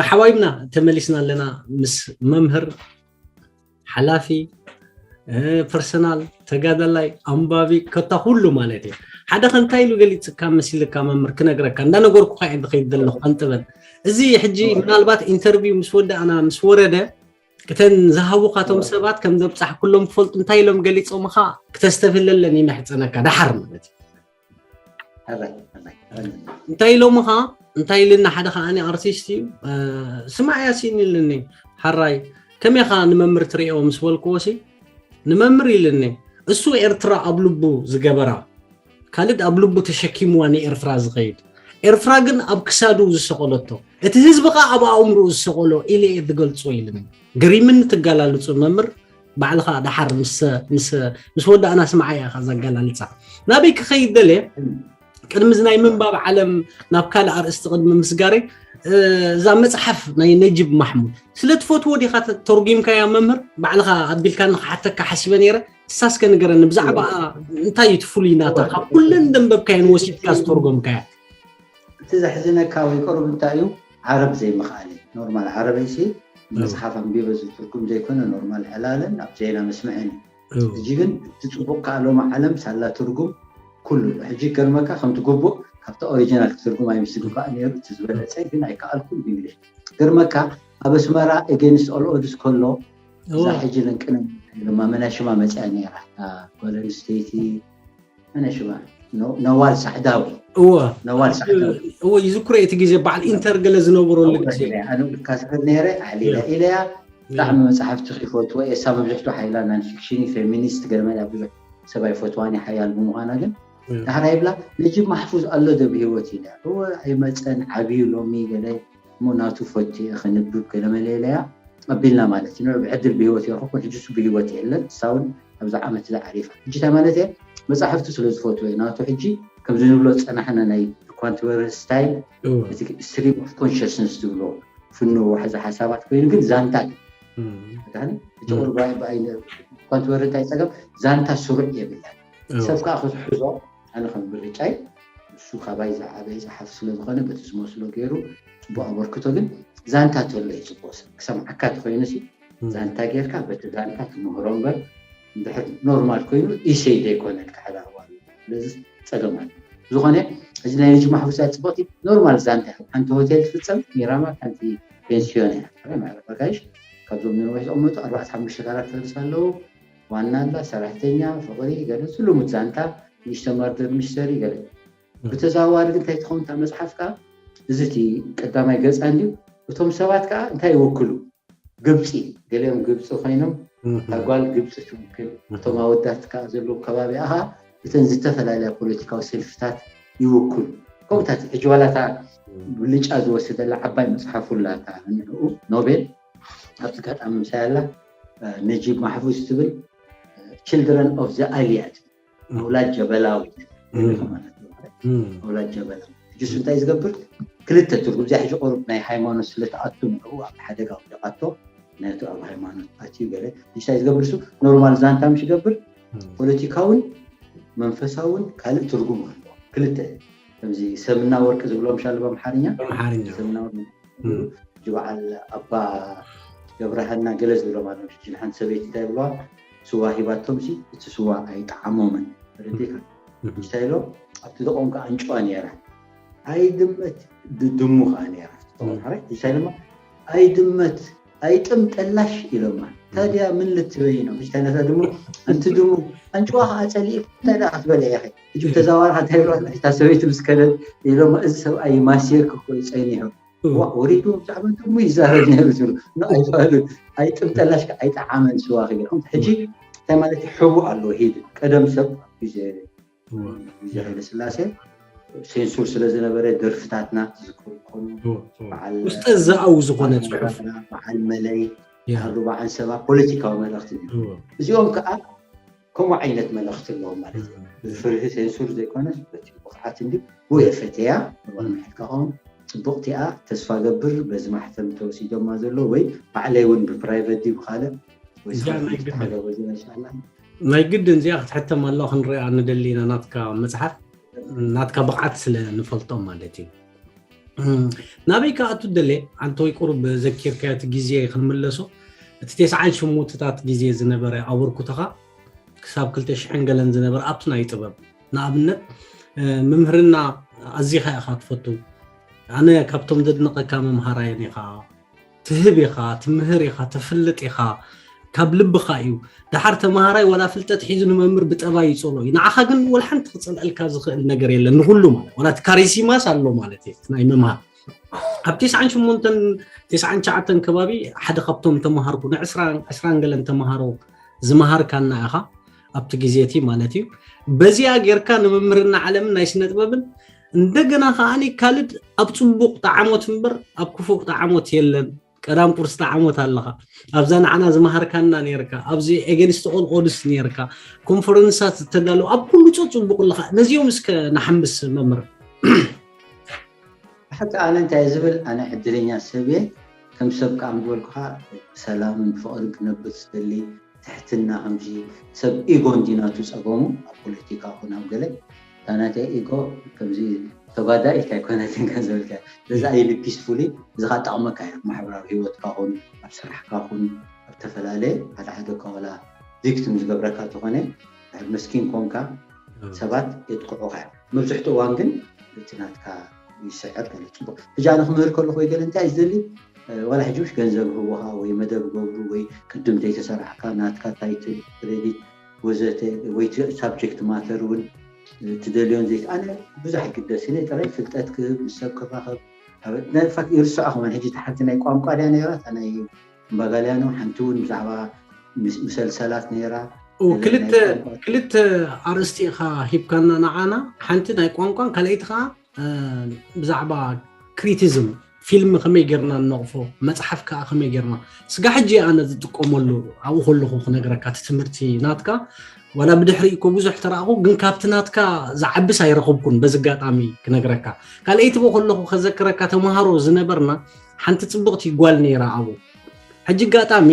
ሓባይብና ተመሊስና ኣለና ምስ መምህር ሓላፊ ፐርሰናል ተጋዳላይ ኣንባቢ ከታ ኩሉ ማለት እዩ። ሓደ ከ እንታይ ኢሉ ገሊፅካ መሲልካ መምህር ክነግረካ እንዳነገርኩ ከ ድኸይድ ዘለኹ ኣንጥበን እዚ ሕጂ ምናልባት ኢንተርቪው ምስ ወዳእና ምስ ወረደ እተን ዝሃቡካቶም ሰባት ከም ዘብፃሕኩሎም ክፈልጡ እንታይ ኢሎም ገሊፆምኻ ክተስተብህለለን ይምሕፀነካ ደሓር ማለት እዩ። እንታይ ኢሎምኻ እንታይ ኢልና ሓደ ከዓኒ ኣርቲስት እዩ ስማዕ ያሲን ኢልኒ ሓራይ ከመይኻ ንመምህር ትሪኦ ምስ በልክዎ ሲ ንመምህር ኢልኒ እሱ ኤርትራ ኣብ ልቡ ዝገበራ ካልድ ኣብ ልቡ ተሸኪምዋ ንኤርትራ ዝኸይድ ኤርትራ ግን ኣብ ክሳዱ ዝሰቐለቶ እቲ ህዝቢ ኸዓ ኣብ ኣእምርኡ ዝሰቐሎ ኢለ እየ ዝገልጾ ኢልኒ። ገሪምኒ ትጋላልጹ መምህር ባዕልኻ ደሓር ምስ ምስ ምስ ወዳእና ስምዓያ ኢኻ ዘጋላልጻ ናበይ ክኸይድ ደልየ ቅድሚ እዚ ናይ ምንባብ ዓለም ናብ ካልእ ኣርእስቲ ቅድሚ ምስጋረይ እዛ መጽሓፍ ናይ ነጅብ ማሕሙድ ስለ ትፈትዎ ዲኻ ተርጒምካያ መምህር ባዕልኻ ኣቢልካ ንክሓተካ ሓሲበ ነይረ ንሳስከ ንገረኒ ብዛዕባ እንታይ እዩ ትፍሉይ ናታ ካብ ኩለን ደንበብካየን ወሲድካ ዝተርጎምካያ እቲ ዘሕዝነካ ወይ ቅሩብ እንታይ እዩ ዓረብ ዘይምኽኣል ኖርማል ዓረበይሲ መፅሓፍ ኣንቢበ ዝትርጉም ዘይኮነ ኖርማል ዕላለን ኣብ ዜና መስምዕን እዩ ሕጂ ግን እቲ ፅቡቅ ከዓ ሎሚ ዓለም ሳላ ትርጉም ኩሉ እዩ ሕጂ ገርመካ ከምቲ ግቡእ ካብቲ ኦሪጂናል ክትርጉም ኣይምስግባእ ነይሩ እቲ ዝበለፀ ግን ኣይከኣልኩን ብእንግሊሽ ገርመካ ኣብ ኣስመራ against all odds ከሎ እዛ ሕጂ ልንቅነ ድማ መናሽማ መፅያ ነይራ ጓል ኣንስተይቲ መናሽማ ነዋል ሳሕዳዊ እወ ነዋል ሳሕዳዊ እወ ይዝክሮ እቲ ግዜ በዓል ኢንተር ገለ ዝነበረሉ ግዜ ኣነ ውልካ ዝብል ነይረ ኣዕሊለ ኢለያ ብጣዕሚ መፅሓፍቲ ክፈትዎ እየ እሳ መብዝሕትኡ ሓይላ ናን ፊክሽን ፌሚኒስት ገለ መለ ብዙሕ ሰብ ኣይፈትዋን ሓያል ብምዃና ግን ዳሕራይ ይብላ ነጂብ ማሕፉዝ ኣሎ ዶ ብሂወት ኢለ እወ ኣይመፀን ዓብዩ ሎሚ ገለ እሞ ናቱ ፈትየ ክንብብ ገለ መለ ኢለያ ኣቢልና ማለት እዩ ንዑ ብዕድል ብሂወት ይረኽቦ ሕጂ እሱ ብሂወት የለን እሳ እውን ኣብዛ ዓመት እዛ ዓሪፋ ሕጂ እንታይ ማለት እየ መፃሕፍቲ ስለ ዝፈትዎ እየ ናቱ ሕጂ ከምዚ ንብሎ ዝፀናሕና ናይ ኳንትበረ ስታይል እቲ stream of consciousness ዝብሎ ፍኖ ዋሕዚ ሓሳባት ኮይኑ ግን ዛንታ እዩ እቲ ቁርባይ ብኣይ ኳንትበረ እንታይ ፀገም ዛንታ ስሩዕ የብላን ሰብ ከዓ ክትሕዞ ኣነ ከም ምርጫይ እሱ ካባይ ዝዓበየ ፀሓፊ ስለዝኾነ በቲ ዝመስሎ ገይሩ ፅቡቅ ኣበርክቶ ግን ዛንታ ተሎ እዩ ፅቡቅ ሰብ ክሰምዓካ ተኮይኑ ሲ ዛንታ ጌርካ በቲ ዛንታ ትምህሮ እምበር እንድሕር ኖርማል ኮይኑ ኢሰይ ዘይኮነልካ ሓደ ኣዋል ስለዚ ፀገም ኣሎ ዝኾነ እዚ ናይ ልጅ ማሕፉዛ ፅቡቅቲ ኖርማል ዛንታ ሓንቲ ሆቴል ትፍፀም ሚራማ ሓንቲ ፔንስዮን እያ ማዕረፍ ኣጋይሽ ካብዞም ንነዊሕ ዝቕመጡ ኣርባዕተ ሓሙሽተ ካራክተርስ ኣለዉ ዋና ኣላ ሰራሕተኛ ፍቕሪ ገለ ዝልሙድ ዛንታ ንእሽተ መርደር ሚስተሪ ገለ ብተዘዋዋሪ ግን እንታይ ትኸውን እታ መፅሓፍ ከዓ እዚ እቲ ቀዳማይ ገፃ እንድዩ እቶም ሰባት ከዓ እንታይ ይውክሉ ግብፂ ገሊኦም ግብፂ ኮይኖም እታ ጓል ግብፂ ትውክል እቶም ኣወዳት ከዓ ዘለዉ ከባቢ ከዓ እተን ዝተፈላለያ ፖለቲካዊ ሰልፍታት ይውክሉ ከምኡታት ሕጂ ዋላታ ብልጫ ዝወሰደላ ዓባይ መፅሓፍ ሁላታ ንዕኡ ኖቤል ኣብቲ ጋጣሚ ምሳይ ኣላ ነጂብ ማሕፉዝ ትብል children of the ኣልያ ኣውላድ ጀበላዊ ኣውላድ ጀበላ ሕጅስ እንታይ ዝገብር ክልተ ትርጉም እዚኣ ሕጂ ቆሩብ ናይ ሃይማኖት ስለተኣቱ ንዕኡ ኣብ ሓደጋ ውደቃቶ ነቲ ኣብ ሃይማኖት ኣትዩ ገለ እንታይ ዝገብር እሱ ኖርማል ዛንታ ምሽ ይገብር ፖለቲካውን መንፈሳውን ካልእ ትርጉም ኣለዎ ክልተ ከምዚ ሰምና ወርቂ ዝብሎ ምሻል ብኣምሓርኛ ኣምሓርኛ ሰምና ወርቂ ዝብሉ ሕጂ በዓል ኣባ ገብረሃና ገለ ዝብሎም ኣለዉ ሕጂ ንሓንቲ ሰበይቲ እንታይ ይብለዋ ስዋ ሂባቶም ሲ እቲ ስዋ ኣይጠዓሞምን ተረዲካ እንታይ ኢሎም ኣብቲ ደቆም ከዓ ኣንጭዋ ነይራ ኣይ ድመት ድሙ ከዓ ነይራ እንታይ ድማ ኣይ ድመት ኣይጥም ጠላሽ ኢሎማ ታዲያ ምን ልትበይ ነው ሕጂ ነታ ድሙ ኣንቲ ድሙ ኣንጭዋ ከዓ ፀሊእ እንታይ ዳ ክትበለ ኢኺ ሕጂ ተዛዋርካ እንታይ ብሎ እታ ሰበይቲ ምስ ከደት ኢሎማ እዚ ሰብኣይ ማስየክ እኮ እዩ ፀኒሑ ወሪዱ ብዛዕባ ድሙ ይዛረብ ነይሩ ዝብሉ ኣይፋሉ ኣይጥም ጠላሽ ኣይጠዓመን ስዋ ክብል ሕጂ እንታይ ማለት ሕቡ ኣሎ ሂድ ቀደም ሰብ ግዜ ግዜ ሃይለስላሴ ሴንሱር ስለ ዝነበረ ደርፍታትና ዝዝከሩ ዝኾኑ በዓል ውስጠ ዘኣዊ ዝኾነ ጽሑፍ በዓል መለይ ኣርባዓን ሰባ ፖለቲካዊ መልእኽቲ ነይሩ እዚኦም ከዓ ከምኡ ዓይነት መልእኽቲ ኣለዎም ማለት እዩ ብፍርሂ ሴንሱር ዘይኮነስ በቲ ብቕዓት እንዲ ወይ ፈተያ ምሕልካ ኸውን ፅቡቕቲኣ ተስፋ ገብር በዚ ማሕተም ተወሲዶማ ዘሎ ወይ ባዕለይ እውን ብፕራይቨት ድዩ ብካልእ ወይ እዚኣ ናይ ግድን። ዝተሓገበ ዝመሻላ ናይ ግድን እዚኣ ክትሕተም ኣለዋ ክንሪኣ ንደሊ ኢና ናትካ መፅሓፍ ናትካ ብቕዓት ስለ ንፈልጦ ማለት እዩ ናበይ ከኣ ትደለ? ኣንተ ወይ ቁሩብ ዘኪርካዮ እቲ ግዜ ክንምለሶ፣ እቲ ተስዓን ሽሞንተታት ግዜ ዝነበረ ኣበርኩተኻ ክሳብ ክልተ ሽሕን ገለን ዝነበረ ኣብቲ ናይ ጥበብ፣ ንኣብነት፣ ምምህርና ኣዚኻ ኢኻ ትፈቱ። ኣነ ካብቶም ዘድንቐካ መምሃራይን ኢኻ። ትህብ ኢኻ፣ ትምህር ኢኻ፣ ትፍልጥ ኢኻ። ካብ ልብኻ እዩ። ደሓር ተምሃራይ ዋላ ፍልጠት ሒዙ ንመምህር ብጠባይ ይጸልኦ እዩ። ንዓኻ ግን ወላ ሓንቲ ክጸልኣልካ ዝኽእል ነገር የለን። ንኹሉ ማለት ዋላ እቲ ካሪሲማስ ኣሎ ማለት እዩ ናይ ምምሃር። ኣብ ተስዓን ሽሞንተን ተስዓን ትሽዓተን ከባቢ ሓደ ካብቶም ተምሃርኩ ንዕስራን ዕስራን ገለን ተምሃሮ ዝመሃርካና ኢኻ ኣብቲ ግዜ እቲ ማለት እዩ። በዚኣ ጌርካ ንምምህርና ዓለምን ናይ ስነ ጥበብን እንደገና ከዓኒ ካልድ ኣብ ጽቡቕ ጣዕሞት እምበር ኣብ ክፉእ ጣዕሞት የለን። ቀዳም ቁርሲ ጣዕሞት ኣለኻ። ኣብዛ ንዓና ዝመሃርካና ኔርካ፣ ኣብዚ ኤገንስት ኦል ኦድስ ኔርካ፣ ኮንፈረንሳት ዝተዳለዉ ኣብ ኩሉ ጸጽቡቕ ኣለኻ። ነዚኦም እስከ ንሓምብስ መምህር። ብሓቂ ኣነ እንታይ ዝብል ኣነ ዕድለኛ ሰብ እየ። ከም ሰብ ከዓ ምበልኩኻ ሰላምን ፍቕርን ክነብር ዝደሊ ትሕትና ከምዚ ሰብ ኢጎ እንዲ ናቱ ጸገሙ ኣብ ፖለቲካ ኹን ኣብ ገለ እታ ናተይ ኢጎ ከምዚ ተጓዳኢት ኣይኮነትን ከም ዝበልካ ስለዚ ኣየለ ፒስፉሊ እዚ ከዓ ጠቕመካ እዩ ማሕበራዊ ህይወትካ ኹን ኣብ ስራሕካ ኹን ኣብ ዝተፈላለየ ሓደ ሓደ ከወላ ቪክቲም ዝገብረካ ተኾነ ድሕር መስኪን ኮንካ ሰባት የጥቅዑካ እዮም መብዝሕትኡ እዋን ግን እቲ ናትካ ይስዕር ገለ ፅቡቅ ሕጂ ኣነ ክምህር ከለኩ ወይ ገለ እንታይ እዩ ዝደሊ ዋላ ሕጂ ውሽ ገንዘብ ህወሃ ወይ መደብ ገብሩ ወይ ቅድም ዘይተሰራሕካ ናትካ ታይትል ክሬዲት ወዘተ ወይ ሳብጀክት ማተር እውን ትደልዮን ዘይት ኣነ ብዙሕ ኣይግደስን እየ ጥራይ ፍልጠት ክህብ ምስ ሰብ ክራኸብ ይርስዖ ከማን ሕጂ ሓንቲ ናይ ቋንቋ ድያ ነይራ እታ ናይ እምባጋልያኖ ሓንቲ እውን ብዛዕባ ምሰልሰላት ነይራ ክልተ ኣርእስቲ ኢኻ ሂብካና ንዓና ሓንቲ ናይ ቋንቋን ካልኣይቲ ከዓ ብዛዕባ ክሪቲዝም ፊልም ከመይ ጌርና ንነቕፎ መፅሓፍ ከዓ ከመይ ጌርና ስጋ ሕጂ ኣነ ዝጥቀመሉ ኣብኡ ከለኹ ክነግረካ እቲ ትምህርቲ ናትካ ዋላ ብድሕሪ እኮ ብዙሕ ተረእኹ ግን ካብቲ ናትካ ዝዓብስ ኣይረኸብኩን በዚ ኣጋጣሚ ክነግረካ ካልኣይቲ ብኡ ከለኹ ከዘክረካ ተምሃሮ ዝነበርና ሓንቲ ፅብቕቲ ጓል ነይራ ኣብኡ ሕጂ ኣጋጣሚ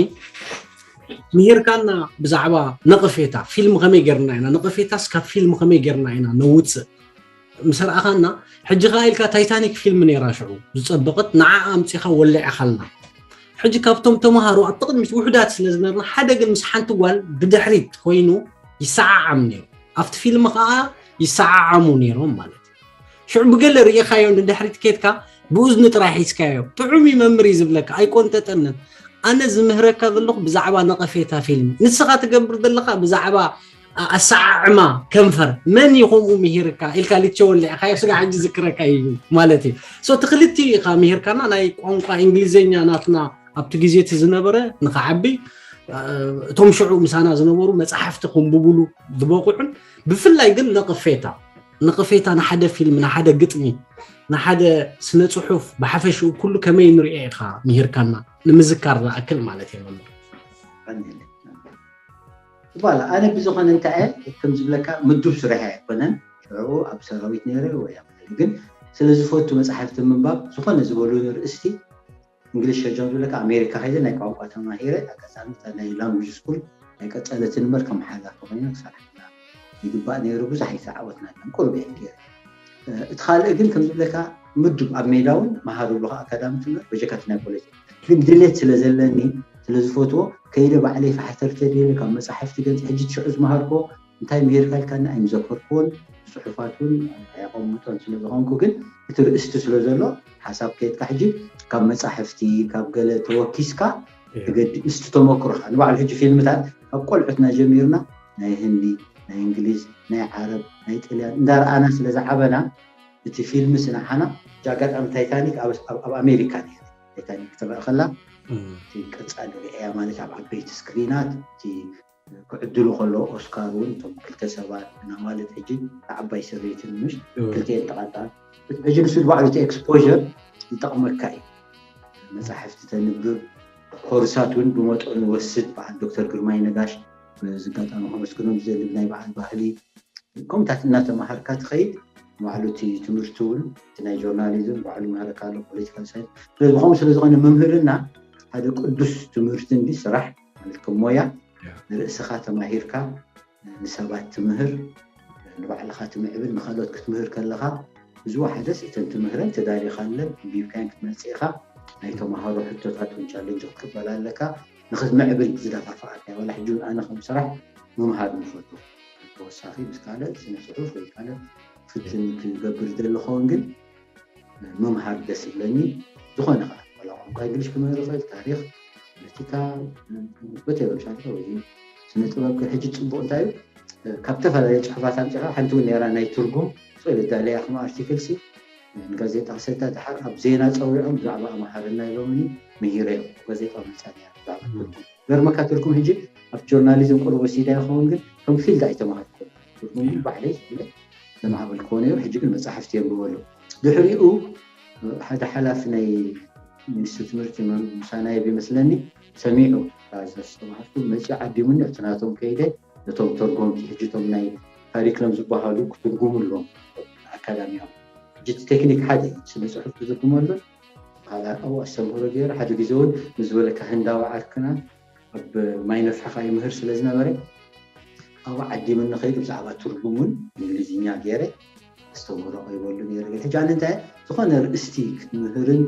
ምሂርካና ብዛዕባ ነቐፌታ ፊልም ከመይ ጌርና ኢና ነቐፌታስ ካብ ፊልም ከመይ ጌርና ኢና ነውፅእ ምስ ረኣኻና ሕጂ ከኣ ኢልካ ታይታኒክ ፊልም ነይራ ሽዑ ዝጸበቐት ንዓኣ ኣምጺኻ ወሊዕኻልና ሕጂ ካብቶም ተምሃሮ ኣብቲ ቅድሚት ውሑዳት ስለ ዝነበርና ሓደ ግን ምስ ሓንቲ ጓል ብድሕሪት ኮይኑ ይሰዓዓም ነይሩ ኣብቲ ፊልም ከኣ ይሰዓዓሙ ነይሮም ማለት እዩ ሽዑ ብገለ ርኢኻዮ ንድሕሪት ኬድካ ብእዝኒ ጥራይ ሒዝካዮ ጥዑም እዩ መምህር እዩ ዝብለካ ኣይቆንጠጠንን ኣነ ዝምህረካ ዘለኹ ብዛዕባ ነቐፌታ ፊልም ንስኻ ትገብር ዘለኻ ብዛዕባ ኣሰዓዕማ ከንፈር መን እዩ ከምኡ ምሂርካ ኢልካ ልቸ ወሊዕካዮ ስጋ ሕጂ ዝክረካ እዩ ማለት እዩ so እቲ ክልቲኡ ኢኻ ምሂርካና ናይ ቋንቋ እንግሊዝኛ ናትና ኣብቲ ግዜ እቲ ዝነበረ ንክዓቢ እቶም ሽዑ ምሳና ዝነበሩ መፅሓፍቲ ክንብብሉ ዝበቑዑን ብፍላይ ግን ነቐፌታ ነቐፌታ ንሓደ ፊልም ንሓደ ግጥሚ ንሓደ ስነ ፅሑፍ ብሓፈሽኡ ኩሉ ከመይ ንሪኦ ኢኻ ምሂርካና ንምዝካር ዝኣክል ማለት እዩ መምህር ባላ ኣነ ብዝኾነ እንታይ እየ ከም ዝብለካ ምዱብ ስራሕ ኣይኮነን ሽዑ ኣብ ሰራዊት ነይረ ወይ ኣብ ግን ስለ ዝፈቱ መፅሓፍቲ ምንባብ ዝኾነ ዝበሉ ርእስቲ እንግሊሽ ሸጃም ዝብለካ ኣሜሪካ ከይደ ናይ ቋንቋ ተማሂረ ኣጋጣሚ ናይ ላንጉጅ ስኩል ናይ ቀፀለትን እምበር ከም ሓላፊ ኮይነ ክሰርሐላ ይግባእ ነይሩ ብዙሕ ኣይተዓወትና ቁርብ እየ ገይረ እቲ ካልእ ግን ከም ዝብለካ ምዱብ ኣብ ሜዳ እውን መሃር ኣለካ ኣካዳሚ ትምህር በጀካት ናይ ፖለቲካ ግን ድሌት ስለ ዘለኒ ስለ ዝፈትዎ ከይደ ባዕለይ ፋሕተር ተደለ ካብ መፅሓፍቲ ገንፂ ሕጂ ሽዑ ዝመሃርኮ እንታይ ምሂርካ ኢልካኒ ኣይምዘከርኩዎን ብፅሑፋት እውን ኣየቐምጦን ስለ ዝኾንኩ ግን እቲ ርእስቲ ስለ ዘሎ ሓሳብ ከየድካ ሕጂ ካብ መፃሕፍቲ ካብ ገለ ተወኪስካ ተገዲ ምስቲ ተመክሮኻ ንባዕሉ ሕጂ ፊልምታት ካብ ቆልዑትና ጀሚርና ናይ ህንዲ ናይ እንግሊዝ ናይ ዓረብ ናይ ጥልያን እንዳረኣና ስለ ዝዓበና እቲ ፊልምስ ንዓና ኣጋጣሚ ታይታኒክ ኣብ ኣሜሪካ ነይሩ ታይታኒክ ትረአ ከላ ቀፃሊ ርዕያ ማለት ኣብ ዓበይቲ ስክሪናት ክዕድሉ ከለዉ ኦስካር እውን እቶም ክልተ ሰባት ናማለት ሕጂ ዓባይ ሰበይትን ምሽ ክልቲኤን ጠቓጣ ሕጂ ንሱ ባዕሉ እቲ exposure ይጠቕመካ እዩ መፃሕፍቲ ተንብብ ኮርሳት እውን ብመጠኑ ወስድ በዓል ዶክተር ግርማይ ነጋሽ በዚ ኣጋጣሚ ከመስግኖም ዝደሊ ብናይ በዓል ባህሊ ከምታት እናተምሃርካ ትኸይድ ባዕሉ እቲ ትምህርቲ እውን እቲ ናይ ጆርናሊዝም ባዕሉ ይምሃረካ ኣሎ ፖለቲካል ሳይንስ ስለዚ ብኸምኡ ስለ ዝኾነ መምህርና ሓደ ቅዱስ ትምህርቲ እንዲ ስራሕ ማለት ከም ሞያ ንርእስኻ ተማሂርካ ንሰባት ትምህር ንባዕልኻ ትምዕብል ንኻልኦት ክትምህር ከለኻ ዝወሓደስ እተን ትምህረን ተዳሊኻለን ኣንቢብካን ክትመጽእ ኢኻ። ናይ ተምሃሮ ሕቶታት እውን ቻለንጅ ክትቅበል ኣለካ። ንኽትምዕብል ዝደፋፍኣካ እዩ። ዋላ ሕጂ እውን ኣነ ከም ስራሕ ምምሃር ንፈቱ። ተወሳኺ ምስ ካልእ ስነ ጽሑፍ ወይ ካልእ ፍትን ክገብር ዝደሊ ኸውን ግን ምምሃር ደስ ይብለኒ። ዝኾነ ከዓ ዋላ ቋንቋ እንግሊሽ ክምህር ይኽእል፣ ታሪኽ፣ ፖለቲካ፣ ወቴቨር ሻለ ወይ ስነ ጥበብ። ግን ሕጂ ፅቡቅ እንታይ እዩ፣ ካብ ዝተፈላለዩ ፅሑፋት ኣምፂኻ ሓንቲ እውን ነራ ናይ ትርጉም ስእሊ ዳለያ ከም ኣርቲክል ሲ ንጋዜጣ ክሰዳ ድሓር ኣብ ዜና ፀዊዖም ብዛዕባ ኣምሓርና ኢሎምኒ ምሂረ እዮም። ጋዜጣ መፃ ነራ ብዛዕባ ትርጉም። ገርመካ ትርጉም ሕጂ ኣብ ጆርናሊዝም ቁሩብ ወሲዳ ይኸውን ግን ከም ፊልድ ኣይተማሃርኩ። ትርጉም ግን ባዕለይ ዝፍለ ዘማዕበልክዎ ነይሩ። ሕጂ ግን መፅሓፍቲ የንብበሉ። ድሕሪኡ ሓደ ሓላፊ ናይ ሚኒስትሪ ትምህርቲ ምሳናይ ይመስለኒ ሰሚዑ ዘስተማሃርኩ መፂ ዓዲሙኒ እቲ ናቶም ከይደ ነቶም ተርጎምቲ ሕጂ ቶም ናይ ካሪክለም ዝበሃሉ ክትርጉሙ ኣለዎም ኣካዳሚያዊ ሕጂ እቲ ቴክኒክ ሓደ እዩ። ስነ ፅሑፍ ክትርጉመሉ ካልኣዊ ኣስተምህሮ ገይሩ ሓደ ግዜ እውን ምስ ዝበለካ ህንዳዊ ዓርክና ኣብ ማይ ነፍሕኻ ይምህር ስለ ዝነበረ ኣብኡ ዓዲሙኒ ከይዱ ብዛዕባ ትርጉሙን እንግሊዝኛ ገይረ ኣስተምህሮ ቀይበሉ ነይረ። ግን ሕጂ ኣነ እንታይ ዝኾነ ርእስቲ ክትምህርን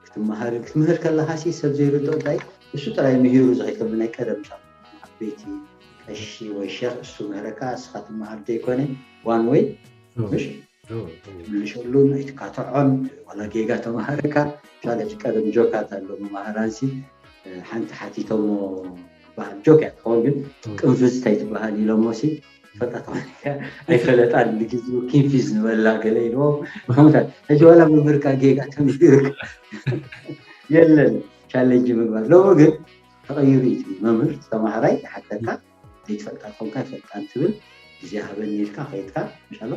ክትመሃርን ክትምህር ከለኻ ሲ ሰብ ዘይርድኦ እንታይ እሱ ጥራይ ምሂሩ ዝኸይድ ከም ናይ ቀደም ዓበይቲ ቀሺ ወይ ሼክ እሱ ምህረካ እስኻ ትመሃር ዘይኮነ ዋን ወይ ምሽ ትምልሸሉን ኣይትካትዖን ዋላ ጌጋ ተማሃረካ ቻለች ቀደም ጆካት ኣሎ መማህራንሲ ሓንቲ ሓቲቶሞ በሃል ጆክ እያ ትኸውን ግን ቅንፍዝ እንታይ ትበሃል ኢሎሞ ሲ ፈጣ ተማሃሪካ ኣይፈለጣን ንግዜኡ ኪንፊዝ ንበላ ገለ ኢልዎም ከምታት ሕጂ ዋላ መምህርካ ጌጋ ተምሂርካ የለን ቻሌንጅ ምግባር ሎሚ ግን ተቐይሩ እዩ መምህር ተማሃራይ ሓተካ ዘይትፈልጣ ትኾንካ ይፈልጣን ትብል ግዜ ሃበኒ ኢልካ ከይድካ ምሻሎ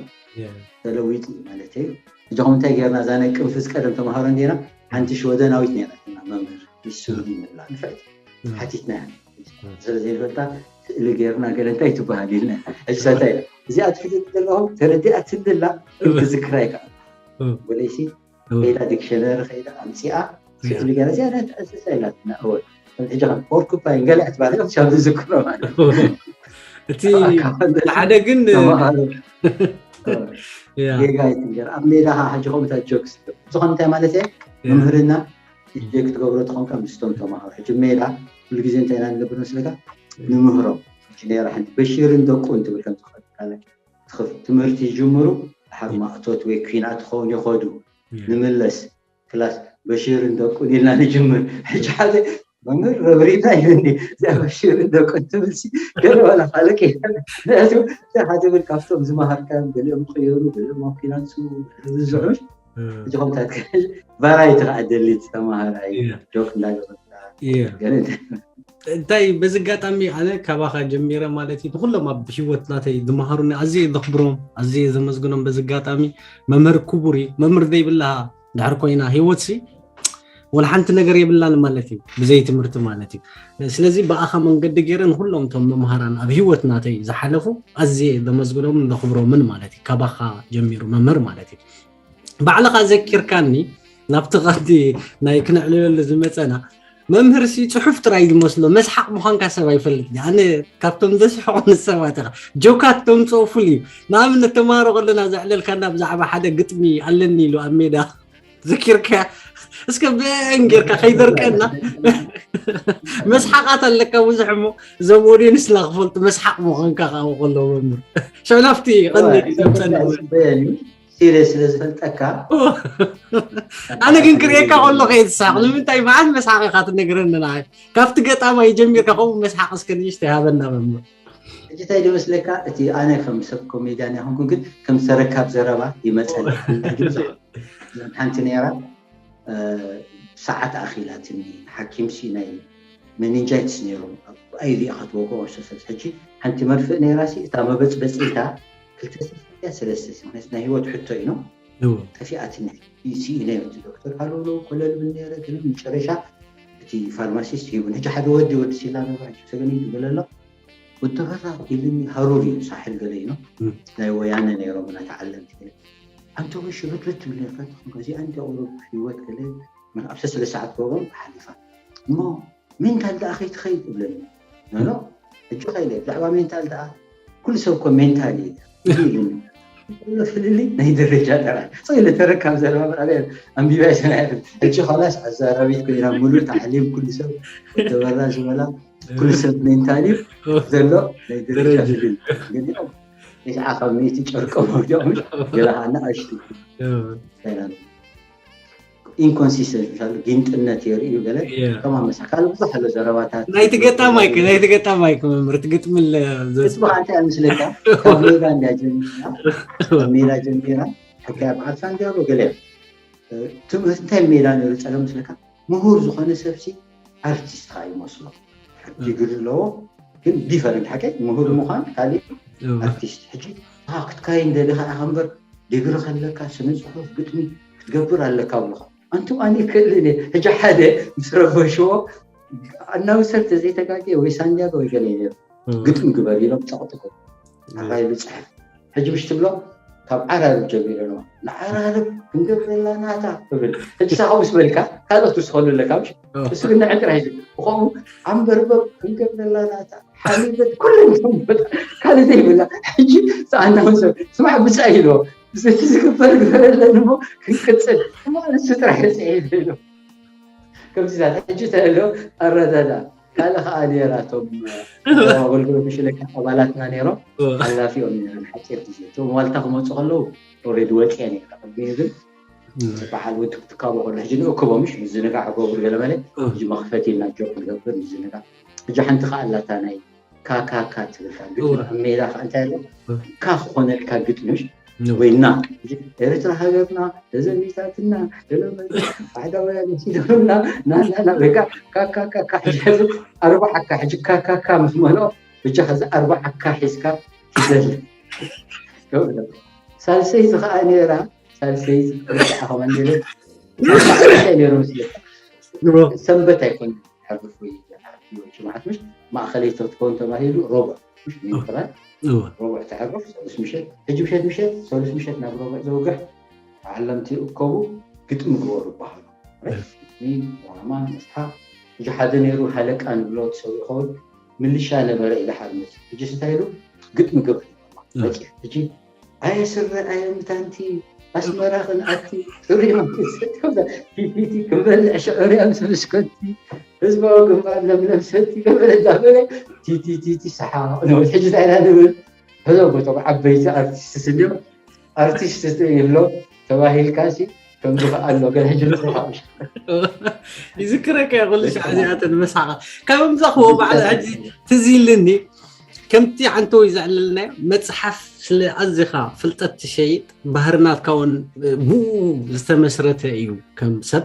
ተለዊጡ ማለት እዩ እጆኹም እንታይ ገርና እዛ ናይ ቅንፍዝ ቀደም ተምሃሮ እንዲና ሓንቲ ሽወደናዊት ነራትና መምህር ንሱ ንብላ ንፍዕቲ ሓቲትና ስለ ዘይፈልጣ ስእሊ ገርና ገለ እንታይ ትበሃል ኢልና ሕጂ ሰታይ እዚኣ ትሕቲ ዘለኹም ተረዲኣ ትንድላ ትዝክራ ይከኣል ወለይሲ ከይዳ ዲክሽነሪ ከይዳ ኣምፂኣ ስእሊ ገለ እዚኣ ናይ እንስሳ ኢላትና እወ ሕጂ ከም ፖርኩፓይን ገለ ክትባል ክሻብ ዝዝክሮ ማለት እቲ ሓደ ግን ጌጋ ይትንገር ኣብ ሜዳ ከዓ ሕጂ ከምታ ጆክስ ዝኾነ እንታይ ማለት እየ መምህርና ክትገብሮ ተኾንካ ምስቶም ተምሃሮ ሕጂ ሜዳ ኩሉ ግዜ እንታይ ኢና ንገብር መስለካ ንምህሮም ሕጂ ነራ ሓንቲ በሽርን ደቁ እንትብል ከም ዝኽእል ትምህርቲ ይጅምሩ ድሓር ማእቶት ወይ ኩናት ክኸውን ይኸዱ ንምለስ ክላስ በሽርን ደቁን ኢልና ንጅምር ሕጂ ሓደ መምህር ረብሪና ይብኒ እዚኣ በሽርን ደቁን ትብል ገለ ዋላ ካልእ ከይዳ ሓደ ብል ካብቶም ዝመሃርካ ገሊኦም ክየሩ ገሊኦም ኣብ ኩናት ዝዝዑ እዚኹምታት ቫራይቲ ከዓ ደሊ ተማሃራይ ጆክ እንዳገበርካ እንታይ በዚ ኣጋጣሚ ኣነ ካባኻ ጀሚረ ማለት እዩ ንኩሎም ኣብ ሂወት ናተይ ዝመሃሩኒ ኣዝየ ዘኽብሮም ኣዝየ ዘመስግኖም በዚ ኣጋጣሚ መምህር ክቡር እዩ መምህር ዘይብላሃ ድሕር ኮይና ሂወት ሲ ወላ ሓንቲ ነገር የብላን ማለት እዩ ብዘይ ትምህርቲ ማለት እዩ ስለዚ ብኣኻ መንገዲ ገይረ ንኩሎም ቶም መምሃራን ኣብ ሂወት ናተይ ዝሓለፉ ኣዝየ ዘመስግኖምን ዘኽብሮምን ማለት እዩ ካባኻ ጀሚሩ መምህር ማለት እዩ ባዕልኻ ዘኪርካኒ ናብቲ ቀንዲ ናይ ክነዕልለሉ ዝመፀና መምህር ሲ ፅሑፍ ጥራይ ዝመስሎ መስሓቅ ምዃንካ ሰብ ኣይፈልጥ ኣነ ካብቶም ዘስሕቑ ንሰባት ኢኻ ጆካት ተምፅኦ ፍል እዩ ንኣብነት ተማሃሮ ከለና ዘዕለልካና ብዛዕባ ሓደ ግጥሚ ኣለኒ ኢሉ ኣብ ሜዳ ዘኪርካ እስከ ብአን ጌርካ ከይደርቀና መስሓቃት ኣለካ ብዙሕ እሞ እዞም ኦዲየንስና ክፈልጡ መስሓቅ ምዃንካ ከዓ ከለዎ መምህር ሸናፍቲ ቀንዲ ዘምፀና ሲሪየስ ስለ ዝፈልጠካ ኣነ ግን ክርእየካ ከሎ ከየትሳቅ ንምንታይ መዓት መስሓቅ ኢካ ትነግረኒ ንዓይ ካብቲ ገጣማይ ጀሚርካ ከምኡ መስሓቅ እስከ ንእሽተይ ሃበና መምህር ሕጂ እንታይ ዝመስለካ እቲ ኣነ ከም ሰብ ኮሜድያን ይኹንኩ ግን ከም ተረካብ ዘረባ ይመፀኒ ሓንቲ ነራ ሰዓት ኣኺላትኒ ሓኪምሲ ናይ መኒንጃይትስ ነይሮም ኣይቪ ኢኻ ትወቅኦ ሰሰስ ሕጂ ሓንቲ መርፍእ ነይራ ሲ እታ መበፅበፂታ ክልተ ሰስያ ሰለስተ ሲ ምክንያቱ ናይ ህይወት ሕቶ እዩ ጠፊኣትኒ ስኢነ እቲ ዶክተር ሃለሎ ኮለል ብል ነረ ግን መጨረሻ እቲ ፋርማሲስት ሂቡን ሕጂ ሓደ ወዲ ወዲ ሲላ ነበር ሕጂ ሰገን ይብል ኣሎ ወዲ ፈራ ኢልኒ ሃሩር እዩ ሳሕል ገለ እዩ ናይ ወያነ ነይሮም ናይ ተዓለምቲ ገለ ኣንተ ወይ ሽርክርክ ትብል ነርካ እዚኣ እንተ ቁሩብ ህይወት ገለ ኣብ ሰስለ ሰዓት ገብሮም ሓሊፋ እሞ ሜንታል ደኣ ከይትኸይድ እብለኒ ኖ ሕጂ ኸይለ ብዛዕባ ሜንታል ደኣ ኩሉ ሰብ እኮ ሜንታል እዩ ኢልኒ ዘሎ ፍልልይ ናይ ደረጃ ጥራሕ። ስቕ ኢለ ተረካብ ዘረባ ኣበይ ኣንቢባ ኣይሰምዐን። ሕጂ ኸላስ ኣዛራቢት ኮይና፣ ሙሉእ ታዕሊም፣ ኩሉ ሰብ ወደበራ ዝበላ፣ ኩሉ ሰብ ሜንታሊ ዘሎ ናይ ደረጃ ደረጃ። ፍልልይ። ገሊኦም ተስዓ ካብ ሚእቲ ጨርቆም ኣውዲቖም፣ ገለ ኸዓ ንኣሽቱ። ኢንኮንሲስተንሲ፣ ምሳሌ ጊንጥነት የርእዩ ገለ። ከማን መሳሕ ካልእ ብዙሕ ኣሎ ዘረባታት። ናይቲ ገጣማይ ከ ናይቲ ገጣማይ ከ መምህር እቲ ግጥሚ ለ- ዘ- እቲ ብኸዓ እንታይ ምስለካ ካብ ሜዳ እንድያ ጀሚራ፣ ካብ ሜዳ ጀሚራ ሕካያ በዓል ሳንቲያጎ ገለ ትምህርቲ እንታይ ሜዳ ነይሩ ጸገም ምስለካ? ምሁር ዝኾነ ሰብሲ ኣርቲስት ኸዓ ይመስሎ። ዲግሪ ኣለዎ፣ ግን ዲፈረንት ሓቂ ምሁር ምዃን ካልእ ኣርቲስት። ሕጂ ክትካይ እንደሊኻ ኢኻ እምበር፣ ዲግሪ ከለካ ስነ ጽሑፍ፣ ግጥሚ ክትገብር ኣለካ ብሉኻ። ኣንቱ ኣነ ይክእልን እየ። ሕጂ ሓደ ምስ ረበሽዎ፣ ኣናውሰር ተዘይተጋግየ ወይ ሳንዲያጎ ወይ ገለ ነይሩ፣ ግጥሚ ግበር ኢሎም ጸቕጥጎ ኣባይሉ ጽሕፍ። ሕጂ ምሽ ትብሎ ካብ ዓራርብ ጀሚሩ ነው። ንዓራርብ ክንገብረላ ናታ ትብል። ሕጂ ሳኻ ምስ በልካ ካልኦት ትስኸሉ ኣለካ ምሽ? እሱ ግን ንዕን ጥራሕ እዩ። ብኸምኡ ኣንበርበብ ክንገብረላ ናታ ሓሚበት ኩለን ይሰምበት ካልእ ዘይብላ። ሕጂ ኣናውሰር ስማዕ ብጻይ ኢልዎ። እዚ ዝግበር ግበረለን እሞ ክንቅጽል እሞ ንሱ ጥራሕ የጽዒድ ኢሉ። ከምዚታት ሕጂ ተሎ ኣረዳዳ ካልእ ኸዓ ነራቶም ኣገልግሎት ምሽለካ ኣባላትና ነይሮም። ሓላፊኦም ነይሮም ሓፂር ግዜ እቶም ዋልታ ክመፁ ከለዉ ኦሬዲ ወፅየ ነይረ ቅድሚኡ ግን በዓል ወዲ ክትካቦ ከሎ ሕጂ ንእክቦ ምሽ ምዝንጋዕ ገብሩ ገለመለ ሕጂ መኽፈት ኢልና ጆክ ንገብር ምዝንጋዕ። ሕጂ ሓንቲ ኸዓ ኣላታ ናይ ካካካ ትብል ካ ግጥሚ ኣብ ሜዳ ኸዓ እንታይ ኣሎ ካ ክኾነልካ ግጥምሽ ወይ ና ኤርትራ ሃገርና ተዘሚታትና ገለመለ ባዕዳውያን ሲደምና ናናና ወይ ካ ካካካ ሕጂ ሕዚ ኣርባዓካ ሕጂ ካካካ ምስ መኖ ብቻ ከዚ ኣርባዓካ ሒዝካ ትዘል ሳልሰይቲ ኸዓ ነይራ ሳልሰይቲ ኸዓ ከመንደለ ነይሩ ምስለካ ሰንበት ኣይኮን ሕርፍ ወይ ሕርፍ ወይ ጅምዓት ምሽ ማእኸለይ ተትከውን ተባሂሉ ሮብዕ ምሽ ሚኒስትራት ሮብዕ ተሕርፍ ሰሉስ ምሸት ሕጂ ምሸት ምሸት ሰሉስ ምሸት ናብ ሮብዕ ዘውግሕ ዓለምቲ እከቡ ግጥሚ ግበሩ ይበሃሉ። ግጥሚ ዋማ መስሓቅ ሕጂ ሓደ ነይሩ ሃለቃ ንብሎ ሰብ ይኸውን ምልሻ ነበረ ኢለ ሓርመት ሕጂ ስታይ ኢሉ ግጥሚ ግበር በፂሕ ሕጂ ኣየ ስረ ኣየ ምታንቲ ኣስመራ ክንኣቲ ሱሪ ፊፊቲ ክንበልዕ ሽዑርያ ምስ ብስኮቲ ህዝባዊ ግንባር ለምለም ሰቲ ገበረ እንዳበለ ቲቲቲቲ ሰሓቕ ንብል ሕጂ እንታይ ኢና ንብል ሕዞ ቦቶም ዓበይቲ ኣርቲስት ስልዮም ኣርቲስት ይብሎ ተባሂልካ ሲ ከምዚ ከኣ ኣሎ ገለ ሕጂ ንጽርፋ ይዝክረካ ኩሉ ሻዕ እዚኣተን መሳኻ ካብ ምዛኽዎ ባዕላ ሕጂ ትዝ ኢልኒ ከምቲ ዓንተወይ ዘዕለልናዮ መፅሓፍ ስለ ኣዚኻ ፍልጠት ትሸይጥ ባህርናትካ እውን ብኡ ዝተመስረተ እዩ ከም ሰብ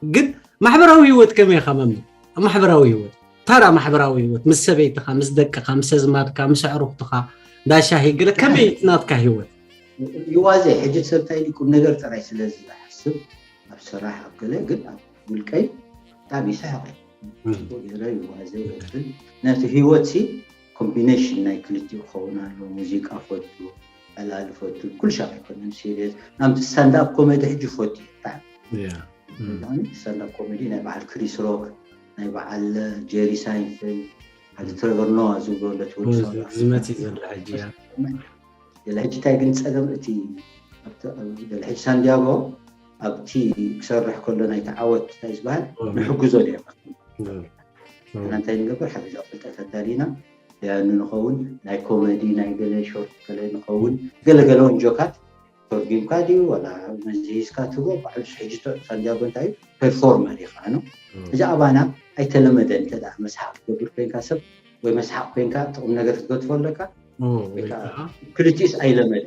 ግን ማሕበራዊ ህይወት ከመይ ኢኻ መምህር ኣብ ማሕበራዊ ህይወት ታራ ማሕበራዊ ህይወት ምስ ሰበይትኻ ምስ ደቅኻ ምስ ኣዝማድካ ምስ ኣዕሩኽትኻ ዳሻሂ ገለ ከመይ ናትካ ህይወት ይዋዘ ሕጂ ሰብ እንታይ ኢሉ ቁም ነገር ጥራይ ስለዚ ዝሓስብ ኣብ ስራሕ ኣብ ገለ ግን ኣብ ውልቀይ ብጣዕሚ ይስሕቕ ጽቡቅ ገለ ይዋዘ ይብል ነቲ ህይወት ሲ ኮምቢኔሽን ናይ ክልቲኡ ክኸውን ኣሎ ሙዚቃ ፈቱ ዕላል ፈቱ ኩሉ ሻዕ ኣይኮነን ሲሪየስ ናምቲ ስታንዳፕ ኮሜዲ ሕጂ ፈቱ ብጣዕሚ ስታንዳፕ ኮሜዲ ናይ በዓል ክሪስ ሮክ ናይ በዓል ጀሪ ሳይንፌልድ ሓደ ትሬቨር ኖዋ ዝብሎ ለትወድ ዝመት ዘሎ ሕጂ ገለ ሕጂ እንታይ ግን ፀገም እቲ ገለ ሕጂ ሳንዲያጎ ኣብቲ ክሰርሕ ከሎ ናይቲ ዓወት እንታይ ዝበሃል ንሕግዞ ደ ኣና እንታይ ንገብር ሓገዛ ፍልጠት ኣዳሊና ደያኑ ንኸውን ናይ ኮመዲ ናይ ገለ ሾርት ገለ ንኸውን ገለገለውን ጆካት ተርጊምካ ድዩ ዋላ መዚዝካ ትቦ ባዕሉ ሕጂ ሳንዲያጎ እንታይ ፐርፎርመር ይኸዓኑ እዚ ኣባና ኣይተለመደ እንተ መስሓቅ ትገብር ኮይንካ ሰብ ወይ መስሓቅ ኮይንካ ጥቕም ነገር ክትገድፎ ኣለካ ክልቲኡስ ኣይለመደ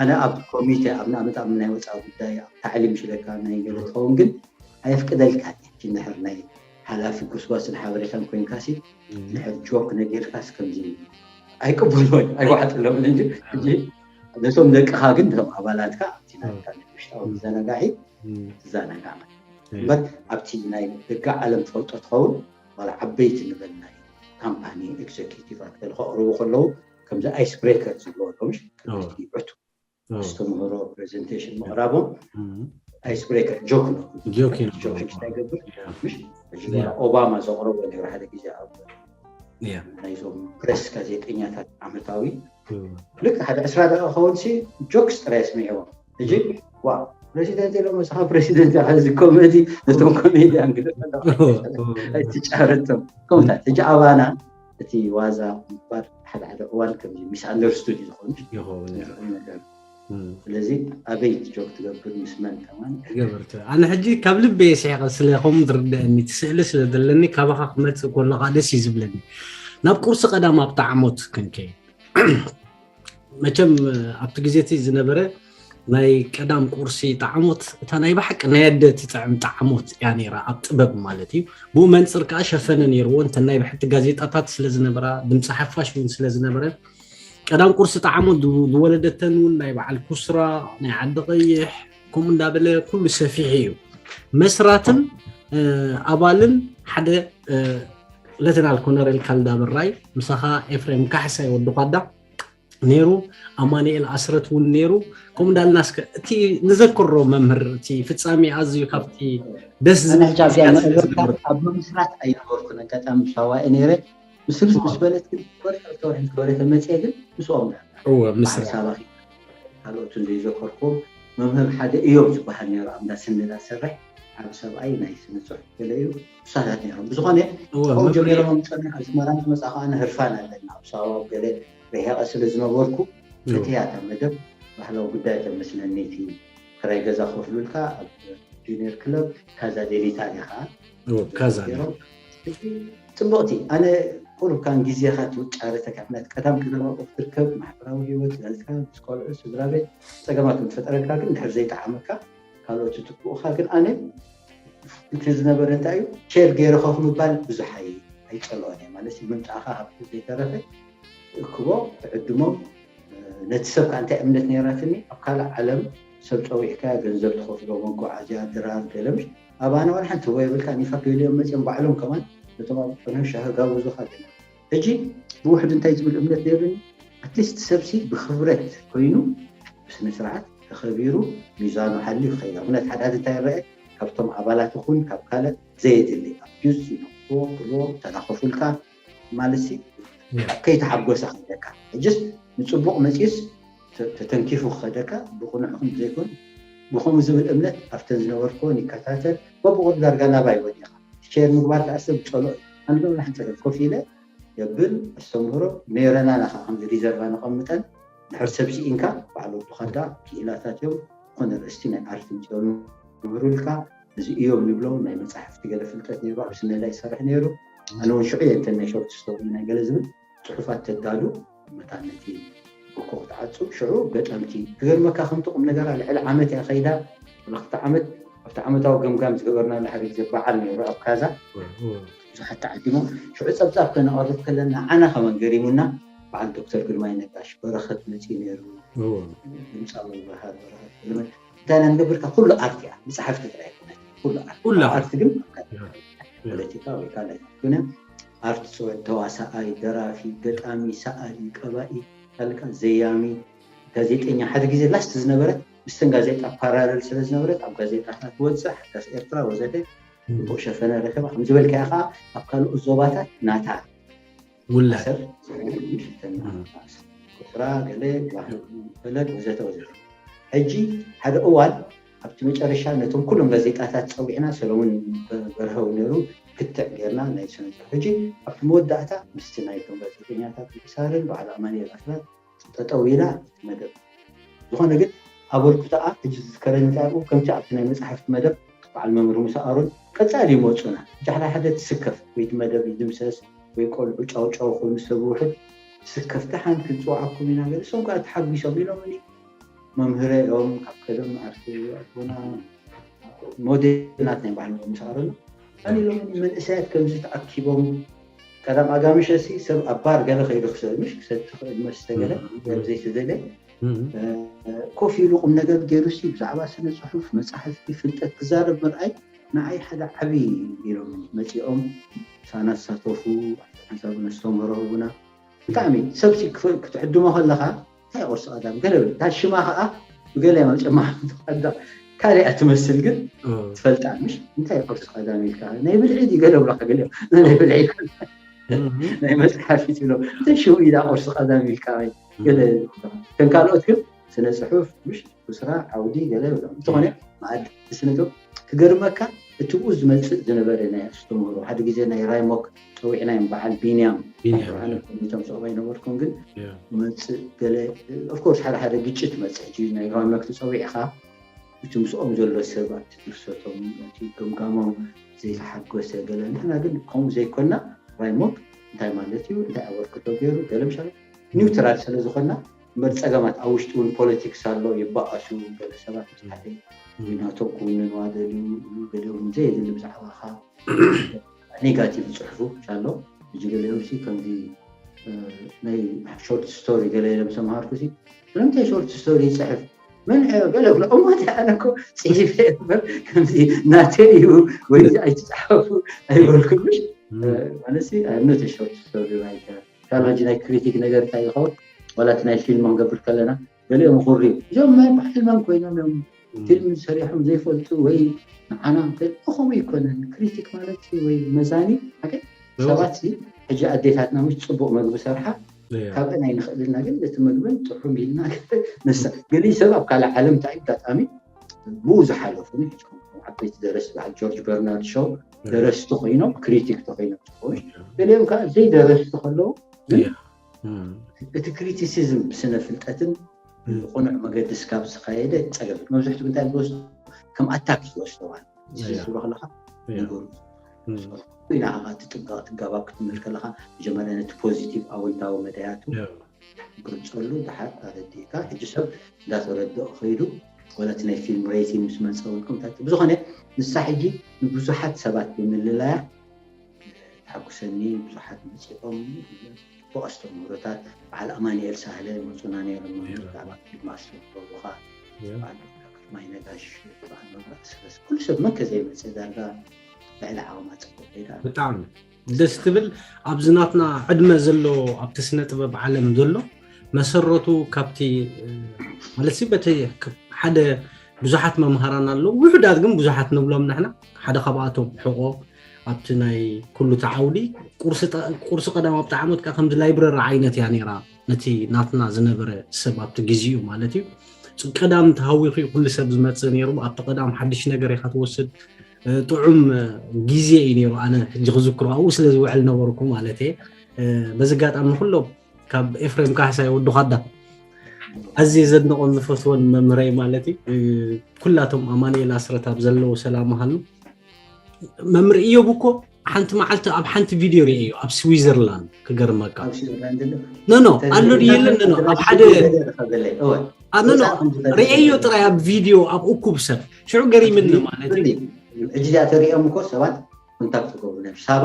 ኣነ ኣብ ኮሚቴ ኣብ ንኣመት ኣብ ናይ ወፃኢ ጉዳይ ኣብ ታዕሊም ሽለካ ናይ ገለ ትኸውን ግን ኣየፍቅደልካ እንድሕር ናይ ሓላፊ ጉስጓስን ሓበሬታን ኮይንካ ሲ እንድሕር ጆክ ነጊርካስ ከምዚ ኣይቅበሎን ኣይዋሕጥሎምን እንጂ ሕጂ ነቶም ደቅኻ ግን ነቶም ኣባላትካ ኣብቲ ናትካ ውሽጣዊ መዘናጋዒ ትዘናጋዕ እምበር ኣብቲ ናይ ደጋ ዓለም ትፈልጦ ትኸውን ዋላ ዓበይቲ ንበል ናይ ካምፓኒ ኤግዘኪቲቫት ገለ ከቕርቡ ከለዉ ከምዚ ኣይስ ብሬከር ዝብልዎ ኣሎ ምሽ ዕቱ ኣስተምህሮ ፕሬዘንቴሽን ምቕራቦም ኣይስ ብሬከር ጆክ ነው ጆክ እንታይ ገብር ምሽ ኦባማ ዘቕረቦ ነይሩ ሓደ ግዜ ኣብ ናይዞም ፕሬስ ጋዜጠኛታት ዓመታዊ ልክ ሓደ ዕስራ ደቂቃ ክኸውን ሲ ጆክስ ጥራይ ስሚዕዎ። ሕጂ ዋ ፕሬሲደንት ኢሎም መሳኻ ፕሬሲደንት ኢኻ እዚ ኮሜዲ ነቶም ኮሜድያን ግደ ኣይትጫረቶም ከምታት። ሕጂ ኣባና እቲ ዋዛ ምግባር ሓደ ሓደ እዋን ከም ሚስ ኣንደርስቱድ እዩ ዝኾኑ ይኸውን ነገር ስለዚ ኣበይ ጆክ ትገብር ምስ መን ከማን ገበርተ ኣነ ሕጂ ካብ ልበ የስሕቀ ስለኹም ዝርድአኒ እቲ ስእሊ ስለ ዘለኒ ካባኻ ክመፅእ ከለኻ ደስ እዩ ዝብለኒ። ናብ ቁርሲ ቀዳም ኣብ ጣዕሞት ክንከይ መቸም ኣብቲ ግዜ እቲ ዝነበረ ናይ ቀዳም ቁርሲ ጣዕሞት እታ ናይ ብሓቂ ናይ ኣደ ትጥዕም ጣዕሞት እያ ነይራ ኣብ ጥበብ ማለት እዩ። ብኡ መንፅር ከዓ ሸፈነ ነይርዎ እንተ ናይ ብሕቲ ጋዜጣታት ስለ ዝነበራ ድምፂ ሓፋሽ እውን ስለ ዝነበረ ቀዳም ቁርሲ ጣዕሞት ዝወለደተን እውን ናይ በዓል ኩስራ ናይ ዓዲ ቀይሕ ከምኡ እንዳበለ ኩሉ ሰፊሑ እዩ። መስራትን ኣባልን ሓደ ለተናል ኮነሬል ካልዳ ብራይ ምሳኻ ኤፍሬም ካሕሳይ ወዲ ኳዳ ነይሩ ኣማኑኤል ኣስረት እውን ነይሩ። ከምኡ እንዳልና እስከ እቲ ንዘክሮ መምህር እቲ ፍፃሜ ኣዝዩ ካብቲ ደስ ዝብል ኣብ ምስራት ኣይነበርኩን ኣጋጣሚ ሳዋኤ ነይረ ምስርስ ምስ በለት ግን ወርሒ ክልተ ወርሒ ዝገበረ ተመፅአ ግን ምስኦም እወ ምስራ ሳባኺ ካልኦትን ዘይዘከርኩም መምህር ሓደ እዮም ዝበሃል ነይሩ ኣብ እንዳስንዳ ሰርሕ ዓብ ሰብኣይ ናይ ስነ ፅሑፍ ገለ እዩ እሳታት ነይሮም ብዝኾነ እወ ከምኡ መምህር ጀሚሮም ኣምፀና ኣስመራ ምስ መፃ ከዓነ ህርፋን ኣለና ኣብ ሳዋ ገለ ርሒቐ ስለ ዝነበርኩ እወ እቲ ያታ መደብ ባህላዊ ጉዳይ ተመስለኒ እቲ ክራይ ገዛ ከፍሉልካ ኣብ ጁኒየር ክለብ ካዛ ዴሊታ ኢኻ እወ ካዛ ገይሮም ጽቡቕቲ ኣነ ቁሩብ ካን ግዜኻ ትውጫረ ተካፍላት ቀዳም ቀዳማ ቁፍ ትርከብ ማሕበራዊ ህይወት ላልካ ምስ ቆልዑ ስድራ ቤት ፀገማት ምፈጠረልካ ግን ድሕር ዘይጠዓመካ ካልኦት ትትክኡኻ ግን ኣነ እቲ ዝነበረ እንታይ እዩ ሼር ገይረ ኮፍ ምባል ብዙሕ ኣይ ኣይፀልኦን እየ ማለት እዩ ምምፃእኻ ካብ ዘይተረፈ እክቦ ትዕድሞም ነቲ ሰብ ከዓ እንታይ እምነት ነይራትኒ ኣብ ካልእ ዓለም ሰብ ፀዊዕካ ገንዘብ ትኸፍሎ መጓዓዝያ ድራር ገለ ምሽ ኣባና ዋላ ሓንቲ ወይ የብልካ ኒፋ ገሊኦም መፅኦም ባዕሎም ከማን ነቶም ኣብ ቅድሚ ሻሂ ጋብዙኻ ገለ ሕጂ ብውሕድ እንታይ ዝብል እምነት ነይሩኒ ኣትሊስት ሰብሲ ብክብረት ኮይኑ ብስነ ስርዓት ተኸቢሩ ሚዛኑ ሓልዩ ክኸይድ ኣብነት ሓደ ሓደ እንታይ ይረአ ካብቶም ኣባላት ይኹን ካብ ካልእ ዘየድሊ ኣቢዩዝ ይነክዎ ክሎ ተላኸፉልካ ማለት ሲ ከይተሓጎሰ ከደካ ሕጅስ ንፅቡቕ መፂኡስ ተተንኪፉ ክኸደካ ብቕኑዕ ኹም ዘይኮን ብኸምኡ ዝብል እምነት ኣብተን ዝነበርክዎን ይከታተል በብቑር ዳርጋ ናባይ ወዲኻ ሼር ምግባር ከዓ ሰብ ፀሎ ኣንዶ ንሕንፀገብ ኮፍ ኢለ የብል ኣስተምህሮ ነይረና ናኻ ከምዚ ሪዘርቫ ነቐምጠን ድሕር ሰብ ስኢንካ ባዕሉ ወድኻ ዳ ክኢላታት እዮም ዝኾነ ርእስቲ ናይ ኣርት ምፅኦም ምህሩልካ እዚ እዮም ንብሎም ናይ መፅሓፍቲ ገለ ፍልጠት ነይሩ ኣብ ስነዳ ይሰርሕ ነይሩ ኣነ እውን ሽዑ የንተን ናይ ሾርት ስቶሪ ናይ ገለ ዝብል ፅሑፋት ተዳሉ መታን ነቲ ብኮ ክትዓፁ ሽዑ ገጠምቲ ክገርመካ ከምቲ ቁም ነገራ ልዕሊ ዓመት እያ ከይዳ ወላ ክልተ ዓመት ኣብቲ ዓመታዊ ገምጋም ዝገበርና ናሕሪ ግዜ በዓል ነይሩ ኣብ ካዛ ብዙሓት ተዓዲሞም ሽዑ ፀብፃብ ከነቐርብ ከለና ዓና ከመን ገሪሙና በዓል ዶክተር ግርማይ ነጋሽ በረኸት መፂኡ ነይሩ ድምፃዊ በሃር በረኸት ለመን እንታይ ኢና ንገብር ካብ ኩሉ ኣርት እያ መፅሓፍቲ ጥራይ ኣይኮነት ኩሉ ኣርት ኩሉ ኣብ ኣርት ግን ያ። ፖለቲካ ወይ ካልእ ኣይኮነ ኣርት ፅወት ተዋሳኣይ ደራፊ ገጣሚ ሰኣሊ ቀባኢ ካልካ ዘያሚ ጋዜጠኛ ሓደ ግዜ ላስት ዝነበረት ምስተን ጋዜጣ ፓራለል ስለ ዝነበረት ኣብ ጋዜጣታት ትወፅእ ሓዳስ ኤርትራ ወዘተ ጽቡቅ ሸፈነ ረኺባ ከም ዝበልካያ ከዓ ኣብ ካልኦት ዞባታት ናታ ውላድ ሰብ ቁጥራ ገለ ባህል ፈለግ ወዘተ ወዘተ ሕጂ ሓደ እዋን ኣብቲ መጨረሻ ነቶም ኩሎም ጋዜጣታት ፀዊዕና ሰለሙን በርሀው ነይሩ ክትዕ ጌርና ናይ ስነ ሕጂ ኣብቲ መወዳእታ ምስቲ ናይቶም ጋዜጠኛታት ምሳርን በዓል ኣማኒኤል ኣስራት ጠጠው ኢላ እቲ መደብ ዝኾነ ግን ኣበርክቶኣ ሕጂ ዝዝከረኒ እንታይ ኣብኡ ከምቲ ኣብቲ ናይ መፅሓፍቲ መደብ በዓል መምህር ሙሳ ኣሮን ቀፃሊ ይመፁና ጃሕዳ ሓደ ትስከፍ ወይ እቲ መደብ ይድምሰስ ወይ ቆልዑ ጫውጫው ኮይኑ ሰብ ውሕድ ትስከፍ ደሓን ክንፅውዓኩም ኢና ገለ እሶም ከዓ ተሓጒሶም ኢሎም እኒ መምህረ እዮም ካብ ቀደም ኣርሲ ኣቦና ሞዴላት ናይ በዓል መምህር ሙሳ ኣሮን ኣን ኢሎም እኒ መንእሰያት ከምዚ ተኣኪቦም ቀዳም ኣጋምሸ ሲ ሰብ ኣብ ባር ገለ ከይዱ ክሰብ ምሽ ክሰብ ትኽእል መስተ ገለ ገብ ዘይተደለ ኮፍ ኢሉ ቁም ነገር ገይሩ ሲ ብዛዕባ ስነ ፅሑፍ መፃሕፍቲ ፍልጠት ክዛረብ ምርኣይ ንዓይ ሓደ ዓብዪ ኢሎም መፂኦም ሳና ዝሳተፉ ሓንሳብ ነስተምህሮ ህቡና ብጣዕሚ ሰብ ሲ ክትዕድሞ ከለኻ እንታይ ቁርሲ ቀዳም ገለ ብል እታ ሽማ ከዓ ብገለ መጨማ ካልእ ትመስል ግን ትፈልጣ ምሽ እንታይ ቁርሲ ቀዳም ኢልካ ናይ ብልዒ ድዩ ገለ ብሎካ ገለ ናይ ብልዒ ናይ መፅሓፊ ትብሎ እንተ ሽው ኢዳ ቁርሲ ቀዳም ኢልካ ገለ ከም ካልኦት ግን ስነ ፅሑፍ ምሽ ስራ ዓውዲ ገለ ይብሎም እንተኾነ መኣዲ ስነ ጥበብ ክገርመካ እቲ ብኡ ዝመፅእ ዝነበረ ናይ ኣስተምህሮ ሓደ ግዜ ናይ ራይሞክ ፀዊዕናዮም በዓል ቢንያም ቶም ሰብኣይ ነበርኩም ግን መፅእ ገለ ኦፍኮርስ ሓደ ሓደ ግጭት መፅእ ናይ ራይሞክ ተፀዊዕካ እቲ ምስኦም ዘሎ ሰብ ኣብቲ ድርሰቶም እቲ ገምጋሞም ዘይተሓጎሰ ገለ ንሕና ግን ከምኡ ዘይኮና ራይሞክ እንታይ ማለት እዩ እንታይ ኣበርክቶ ገይሩ ገለ ምሻ ኒውትራል ስለ ዝኾና እምበር ፀገማት ኣብ ውሽጢ እውን ፖለቲክስ ኣሎ ይበኣሱ ገለ ሰባት ምስሓተይ ናቶም ክውንንዋ ደልዩ ገሊኦም እውን ዘየድሊ ብዛዕባኻ ኔጋቲቭ ይፅሕፉ ኣሎ እዚ ገሊኦም ሲ ከምዚ ናይ ሾርት ስቶሪ ገለ ኢሎም ዝተምሃርኩ ሲ ስለምንታይ ሾርት ስቶሪ ይፅሕፍ መን ገለ ብሎ እሞ እንታይ ኣነ እኮ ፅሒፈ እምበር ከምዚ ናተይ እዩ ወይ ኣይትፅሓፉ ኣይበልኩምሽ ማለት I'm not a short story writer ካልባጂ ናይ ክሪቲክ ነገር እንታይ ይኸውን ዋላ እቲ ናይ ፊልም ክንገብር ከለና ገሊኦም ቁሪ እዞም ናይ ባሕልመን ኮይኖም እዮም ፊልም ሰሪሖም ዘይፈልጡ ወይ ንዓና ከምኡ ይኮነን ክሪቲክ ማለት ወይ መዛኒ ሓቂ ሰባት ሕጂ ኣዴታትና ምስ ፅቡቅ መግቢ ሰርሓ ካብአን ኣይንኽእልና ግን እቲ ምግብን ጥዑም ኢልና ንሳ ገሊ ሰብ ኣብ ካልእ ዓለም እንታይ ኣጋጣሚ ብኡ ዝሓለፉ ዓበይቲ ደረስቲ በዓል ጆርጅ በርናርድ ሾው ደረስቲ ኮይኖም ክሪቲክ ተኮይኖም ዝኸውን ገሊኦም ከዓ ዘይደረስቲ ከለዉ ግን እቲ ክሪቲሲዝም ብስነ ፍልጠትን ብቁኑዕ መገዲ ስካብ ዝኸየደ ፀገም መብዝሕትኡ እንታይ ዝወስዶ ከም ኣታክ ዝወስደዋል ዝብሎ ከለካ ነገሩ ኮይና ከ ትጥንቀቕ ትጋባብ ክትምል ከለካ መጀመርያ ነቲ ፖዚቲቭ ኣወንታዊ መዳያቱ ግርፀሉ ድሓር ኣረዲእካ ሕጂ ሰብ እንዳተረድኦ ከይዱ ወላ እቲ ናይ ፊልም ሬቲን ምስ መፀ እውን ከምታት ብዝኾነ ንሳ ሕጂ ንብዙሓት ሰባት ብምልላያ ተሓጉሰኒ ብዙሓት መፂኦም ብኣስተምህሮታት በዓል ኣማኒኤል ሳህለ መፁና ነይሮም ብዛዕባ ፊልም ኣስተምህሮካ በዓል ዶክተር ግርማይ ነጋሽ በዓል መብራእ ሰበስ ኩሉ ሰብ መን ከዘይመፀ ዳርጋ ልዕሊ ዓቕማ ፅቡቅ ከይዳ ብጣዕሚ ደስ ትብል ኣብዚ ናትና ዕድመ ዘሎ ኣብቲ ስነ ጥበብ ዓለም ዘሎ መሰረቱ ካብቲ ማለት በቲ ሓደ ብዙሓት መምሃራን ኣለዉ ውሑዳት ግን ብዙሓት ንብሎም ንሕና ሓደ ካብኣቶም ሕቆ ኣብቲ ናይ ኩሉ ተዓውዲ ቁርሲ ቀዳም ኣብቲ ዓመት ከዓ ከምዚ ላይብረሪ ዓይነት እያ ነይራ ነቲ ናትና ዝነበረ ሰብ ኣብቲ ግዜኡ ማለት እዩ ቀዳም ተሃዊኹ እዩ ኩሉ ሰብ ዝመፅእ ነይሩ ኣብቲ ቀዳም ሓድሽ ነገር ኢኻ ትወስድ ጥዑም ግዜ እዩ ነይሩ ኣነ ሕጂ ክዝክሮ ኣብኡ ስለ ዝውዕል ነበርኩ ማለት እየ በዚ ኣጋጣሚ ንኩሎም ካብ ኤፍሬም ካሕሳይ ወዲ ኳዳ ኣዝየ ዘድንቆን ዝፈትወን መምህረይ ማለት እዩ ኩላቶም ኣማኑኤል ኣስረት ኣብ ዘለዉ ሰላም ሃሉ መምህር እዮብ እኮ ሓንቲ መዓልቲ ኣብ ሓንቲ ቪድዮ ርእየዮ ኣብ ስዊዘርላንድ ክገርመካ ኖኖ ኣሎ ድየለን ኖኖ ኣብ ሓደ ኖኖ ርእየዮ ጥራይ ኣብ ቪድዮ ኣብ እኩብ ሰብ ሽዑ ገሪምኒ ማለት እዩ ሕጂ እዚኣ ተሪኦም እኮ ሰባት ኮንታክት ክገብሩ እዮም። ሳባ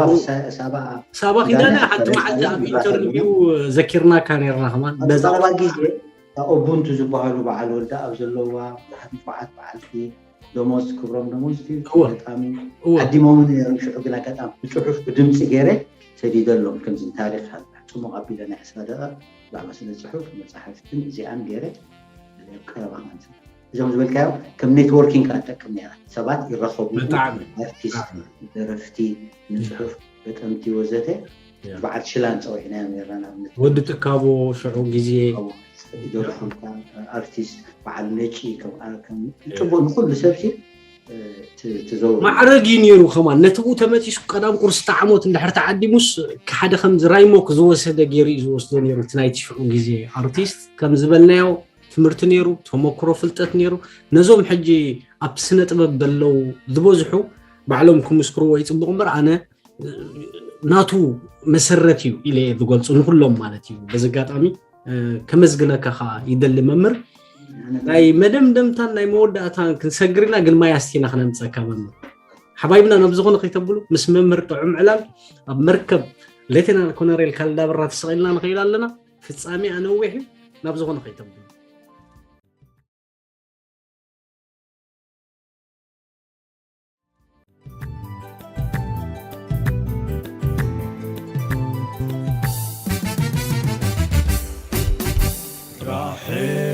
ሳባ ሳባ ኪዳነ ሓንቲ መዓልቲ ኣብ ኢንተርቪው ዘኪርናካ ነርና ከማን በዛ ቀረባ ግዜ ኦቡንቱ ዝበሃሉ በዓል ወልዳ ኣብ ዘለዋ ብዙሓት ንፉዓት በዓልቲ ደሞዝ ክብሮም ደሞዝ እዩ እወ። ገጣሚ እወ። ዓዲሞምን ነይሮም ሽዑ ግን ኣጋጣሚ ብፅሑፍ ብድምፂ ገይረ ሰዲደሎም ከምዚ ታሪክ ሃላ ፅሙቕ ኣቢለ ናይ ዕስራ ደቂቕ ብዛዕባ ስነ ፅሑፍ መፅሓፍትን እዚኣን ገይረ ቀረባ ክመፅእ እዞም ዝበልካዮም ከም ኔትወርኪንግ ከኣ ትጠቅም ነይራ ሰባት ይራኸቡ ብጣዕሚ ኣርቲስት ብጣዕሚ ደረፍቲ ንፅሑፍ ገጠምቲ ወዘተ በዓል ሽላን ፀዊዕናዮም ነርና ንኣብነት ወዲ ትካቦ ሽዑ ግዜ ይደርፉልካ ኣርቲስት በዓል ነጪ ከም ከም ፅቡቅ ንኩሉ ሰብ ሲ ትዘውር ማዕረግ እዩ ነይሩ ከማን ነቲ ብኡ ተመጢሱ ቀዳም ቁርሲ ተዓሞት እንድሕር ተዓዲሙስ ሓደ ከምዚ ራይሞክ ዝወሰደ ገይሩ እዩ ዝወስዶ ነይሩ እቲ ናይቲ ሽዑ ግዜ ኣርቲስት ከም ዝበልናዮ ትምህርቲ ነይሩ ተመክሮ ፍልጠት ነይሩ ነዞም ሕጂ ኣብቲ ስነ ጥበብ ዘለዉ ዝበዝሑ ባዕሎም ክምስክርዎ ይፅቡቅ እምበር ኣነ ናቱ መሰረት እዩ ኢለ እየ ዝገልፁ ንኩሎም ማለት እዩ በዚ ኣጋጣሚ ከመስግነካ ከዓ ይደሊ መምህር ናይ መደምደምታን ናይ መወዳእታን ክንሰግር ኢና ግን ማይ ኣስቲና ክነምፀካ መምህር ሓባይብና ናብ ዝኾነ ከይተብሉ ምስ መምህር ጥዑም ዕላል ኣብ መርከብ ሌተናል ኮነሬል ካልዳበራ ተሰቂልና ንኽእል ኣለና ፍፃሜ ኣነዊሕ እዩ ናብ ዝኾነ ከይተብሉ ራሕል